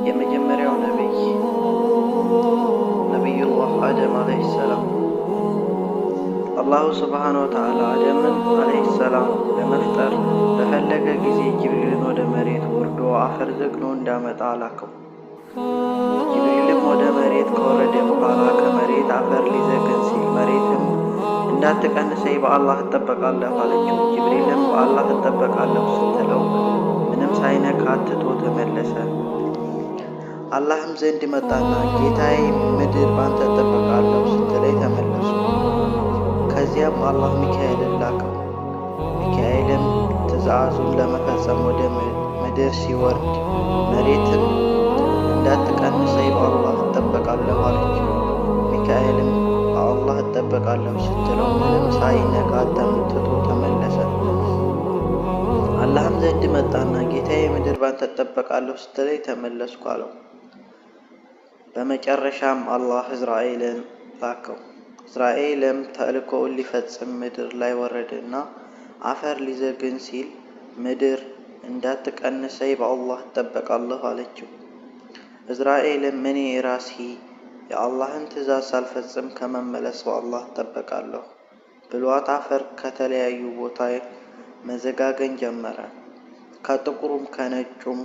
የመጀመሪያው ነቢይ ነቢዩላህ አደም ዓለይሂ ሰላም። አላሁ ስብሓነ ወተዓላ አደምን ዓለይሂ ሰላም ለመፍጠር በፈለገ ጊዜ ጅብሪልን ወደ መሬት ወርዶ አፈር ዘግኖ እንዳመጣ ላከው። ጅብሪልም ወደ መሬት ከወረደ በኋላ ከመሬት አፈር ሊዘግን ሲል መሬትም እንዳትቀንሰኝ በአላህ እጠበቃለሁ አለችው። ጅብሪልም በአላህ እጠበቃለሁ ስትለው ምንም ሳይነካ ትቶ ተመለሰ። አላህም ዘንድ መጣና ጌታዬ ምድር ባንተ እጠበቃለሁ ስትለኝ ተመለስኩ። ከዚያም አላህ ሚካኤልን ላከው። ሚካኤልም ትእዛዙን ለመፈጸም ወደ ምድር ሲወርድ መሬትም እንዳትቀንሰኝ በአላህ እጠበቃለሁ አለችው። ሚካኤልም በአላህ እጠበቃለሁ ስትለው ምንም ሳይነካ ትቶ ተመለሰ። አላህም ዘንድ መጣና ጌታዬ ምድር ባንተ እጠበቃለሁ ስትለኝ ተመለስኩ አለው። በመጨረሻም አላህ እዝራኤልን ላከው። እዝራኤልም ተልእኮውን ሊፈጽም ምድር ላይ ወረደና አፈር ሊዘግን ሲል ምድር እንዳትቀንሰኝ በአላህ እጠበቃለሁ አለችው። እዝራኤልም እኔ ራሴ የአላህን ትእዛዝ ሳልፈጽም ከመመለስ በአላህ እጠበቃለሁ ብሏት አፈር ከተለያዩ ቦታ መዘጋገን ጀመረ። ከጥቁሩም ከነጩም